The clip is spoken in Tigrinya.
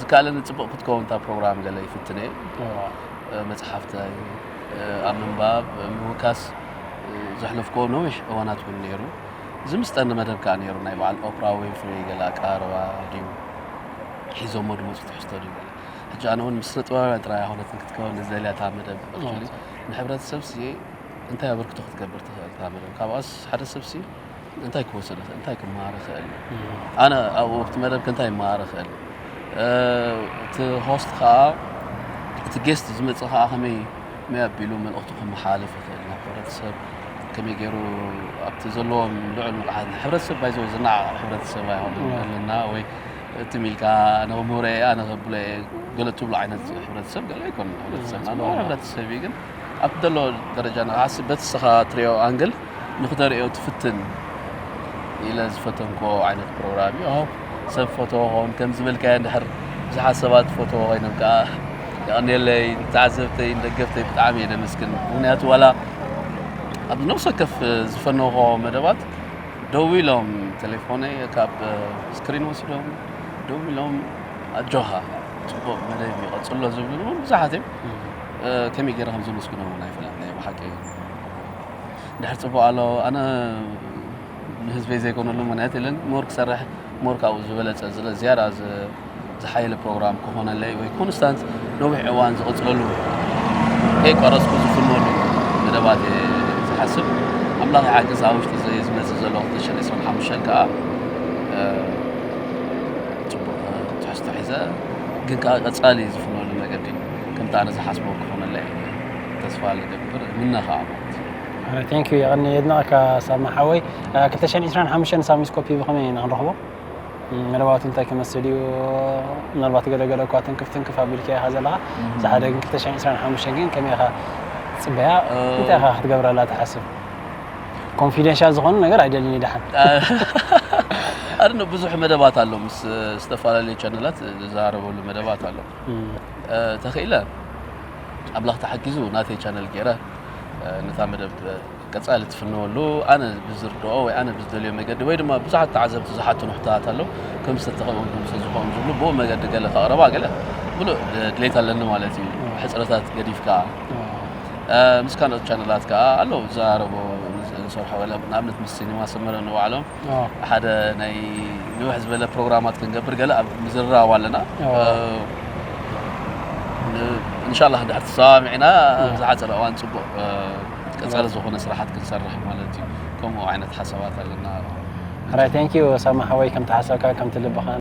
ዝከኣለኒ ጽቡቕ ክትከውን እታ ፕሮግራም ገለ ይፍትን እየ። መጽሓፍተይ ኣብ ምንባብ ምውካስ ዘሕለፍክዎ ነዊሕ እዋናት እውን ነይሩ። ዝምስጠኒ መደብ ከኣ ነይሩ፣ ናይ በዓል ኦፕራ ዊንፍሪ ገለ ኣቀራርባ ድዩ፣ ሒዞሞ ዝመጹ ትሕዝቶ ድዩ ገለ። ሕጂ ኣነ እውን ምስ ስነ ጥበባውያን ጥራይ ኣይኮነትን ክትከውን ዝደልያ እታ መደብ። ንሕብረተሰብ ሲ እንታይ ኣበርክቶ ክትገብር ትኽእል እታ መደብ? ካብኣስ ሓደ ሰብ ሲ እንታይ ክወስድ ይኽእል? እንታይ ክመሃር ይኽእል? ኣነ ኣብኡ ኣብቲ መደብ ከ እንታይ ይመሃር ይኽእል? እቲ ሆስት ከኣ፣ እቲ ጌስት ዝመጽእ ከኣ ከመይ ከመይ ኣቢሉ መልእኽቱ ከመሓላልፍ ይኽእል ናብ ሕብረተሰብ? ከመይ ገይሩ ኣብቲ ዘለዎም ልዑል ንቕሓት፣ ሕብረተሰብ ባይዘው ዝነዓቕ ሕብረተሰብ ኣይኮነን ኣለና ወይ እቲ ሚልካ ኣነ ክምህሮ እየ፣ ኣነ ከብሎ እየ፣ ገለ ትብሎ ዓይነት ሕብረተሰብ ገለ ኣይኮነን። ሕብረተሰብና ንኹሉ ሕብረተሰብ እዩ። ግን ኣብቲ ዘሎ ደረጃ ንክሓስብ በቲ ስኻ ትሪኦ ኣንግል ንክተርእዮ ትፍትን ኢለ ዝፈተንኮ ዓይነት ፕሮግራም እዩ። ኣሁ ሰብ ፎቶ ኾን ከም ዝበልካዮ እንድሕር ብዙሓት ሰባት ፎቶ ኮይኖም ከዓ የቐንየለይ። ተዓዘብተይ ንደገፍተይ ብጣዕሚ እየ ደመስግን። ምክንያቱ ዋላ ኣብ ነብሲ ወከፍ ዝፈነውኮ መደባት ደው ኢሎም፣ ቴሌፎነይ ካብ ስክሪን ወሲዶም ደው ኢሎም፣ ኣጆኻ፣ ጽቡቕ መደብ እዩ፣ ቀጽሎ ዝብሉኒ እውን ብዙሓት እዮም። ከመይ ገይረ ከም ዘመስግኖም እውን ኣይፈልጥን እየ ብሓቂ። እንድሕር ጽቡቕ ኣሎ፣ ኣነ ንህዝበይ ዘይኮነሉ ምኽንያት የለን። ሞር ክሰርሕ፣ ሞር ካብኡ ዝበለጸ ዝለ-፣ ዝያዳ ዝ-፣ ዝሓየለ ፕሮግራም ክኾነለይ ወይ ኮንስታንት ነዊሕ እዋን ዝቕጽለሉ ከይቋረጽኩ ዝፍነሉ መደባት እየ ዝሓስብ። ኣምላኽ ይሓግዝ፣ ኣብ ውሽጢ እዚ ዝመጽእ ዘሎ ክልተ ሽሕን ዕስራን ሓሙሽተን ከኣ፣ እ፣ ጽቡቕ ትሕዝቶ ሒዘ፣ ግን ከኣ ቀጻሊ ዝፍነሉ መገዲ ከምቲ ኣነ ዝሓስቦ ክኾነለይ ተስፋ ልገብር፣ እምነ ከኣ ማለት እዩ። ኣረ፣ ቴንክ ዩ፣ የቐኒ፣ የድንቐካ ሳማ ሓወይ። እ፣ ክልተ ሽሕን ዕስራን ሓሙሽተን ሳሚስ ኮፒ ብኸመይ ኢና ክንረኽቦ? ም፣ መደባቱ እንታይ ክመስል እዩ? ምናልባት ገለ ገለ እኳ ትንክፍ ትንክፍ ኣቢልካዮ ኢኻ ዘለኻ። እም። ዝሓደ ግን ክልተ ሽሕን ዕስራን ሓሙሽተን ግን ከመይ ኢኻ ትጽበያ? እ፣ እንታይ ኢኻ ክትገብረላ ትሓስብ? ኮንፊደንሻል ዝኾነ ነገር ኣይደልን እየ ደሓን። ኣረ፣ ብዙሕ መደባት ኣሎ፣ ምስ ዝተፈላለዩ ቻነላት ዝዛረበሉ መደባት ኣሎ። እም። እ፣ ተኽኢለ ኣምላኽ ተሓጊዙ ናተይ ቻነል ገይረ፣ እ፣ ነታ መደብ ቀጻሊ ትፍነወሉ፣ ኣነ ብዝርድኦ ወይ ኣነ ብዝደልዮ መገዲ ወይ ድማ ብዙሓት ተዓዘብቲ ዝሓቱኒ ሕቶታት ኣለዉ፣ ከም ዝተተኸእውን ከም ዝተዝኾውን ዝብሉ ብኡ መገዲ ገለ ከቕረባ ገለ ምሉእ ድሌት ኣለኒ ማለት እዩ። ሕጽረታት ገዲፍካ፣ እ፣ ምስ ካልኦት ቻነላት ከኣ ኣለዉ ዝዛረቡ፣ ንሰርሖ ገለ ንኣብነት ምስ ሲኒማ ሰመረ ንባዕሎም ኣዎ። ሓደ ናይ ንውሕ ዝበለ ፕሮግራማት ክንገብር ገለ ኣብ ምዝርራብ ኣለና። ኣዎ። እ፣ ን-፣ እንሻላህ ድሕር ተሰማሚዕና ኣብ ዝሓጸረ እዋን ጽቡቕ፣ እ፣ ቀጻሊ ዝኾነ ስራሓት ክንሰርሕ ማለት እዩ። ከምኡ ዓይነት ሓሳባት ኣለና። ሕራይ፣ ቴንክ ዩ ሳማ ሓወይ፣ ከምቲ ሓሳብካ፣ ከምቲ ልብኻ።